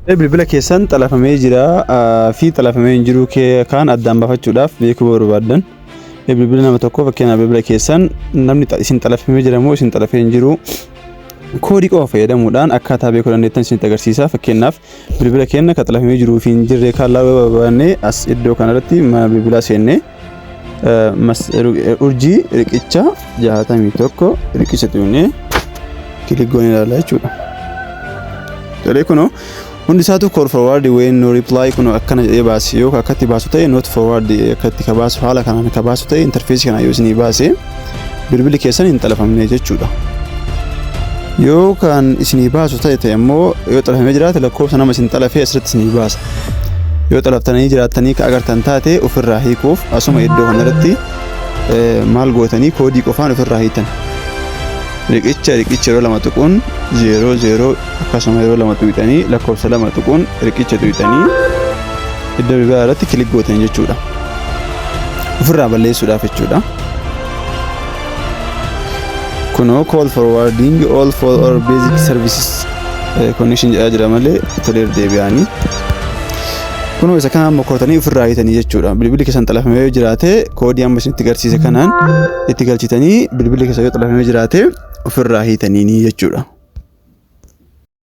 Bilbila keessan xalafamee jira fi xalafamee hin jiru kaan addaan baafachuudhaaf beekuu barbaaddan, bilbila nama tokko, fakkeenyaaf bilbila keessan namni isin xalafamee jira moo isin xalafee hin jiru, koodii qofa fayyadamuudhaan akkaataa beekuu dandeettan isinitti agarsiisa. Fakkeenyaaf, bilbila keenya kan xalafamee jiruu fi hin jirre kan laaluu barbaanne, as iddoo kanarratti mana bilbilaa seennee **61# tuqnee click goonee ilaalla jechuudha. Tolee, kunoo hundi isaatu "call forward when no reply" kun akkana jedhee baase. Yoo akkatti baasu ta'e, not forward akkatti ka baasu, haala kanaan ka baasu ta'e, interface kana yoo isinii baase, bilbilli keessan hin xalafamne jechuudha. Yoo kan isinii baasu ta'e immoo, yoo xalafamee jiraate, lakkoofsa nama isin xalafee asirratti isinii baasa. Yoo xalaftanii jiraattanii ka agartan taate, ofirraa hiikuuf asuma iddoo kanarratti maal gootanii? Koodii qofaan ofirraa hiitan. Riqicha riqicha yeroo lama tuquun 00, akkasuma yeroo lama tuqxanii lakkoofsa lama tuquun riqicha tuqxanii iddoo bilbilaa irratti click gootanii jechuudha. Ofirraa balleessuudhaaf jechuudha. Kunoo "call forwarding all for all basic services connection" jedhaa jira malee toleer deebi'anii. Kunoo isa kanaan mokortanii ofirraa hiitanii jechuudha. Bilbilli keessan xalafamee yoo jiraate, koodii amma isinitti agarsiise kanaan itti galchitanii, bilbilli keessan yoo xalafamee jiraate ofirraa hiitanii jechuudha.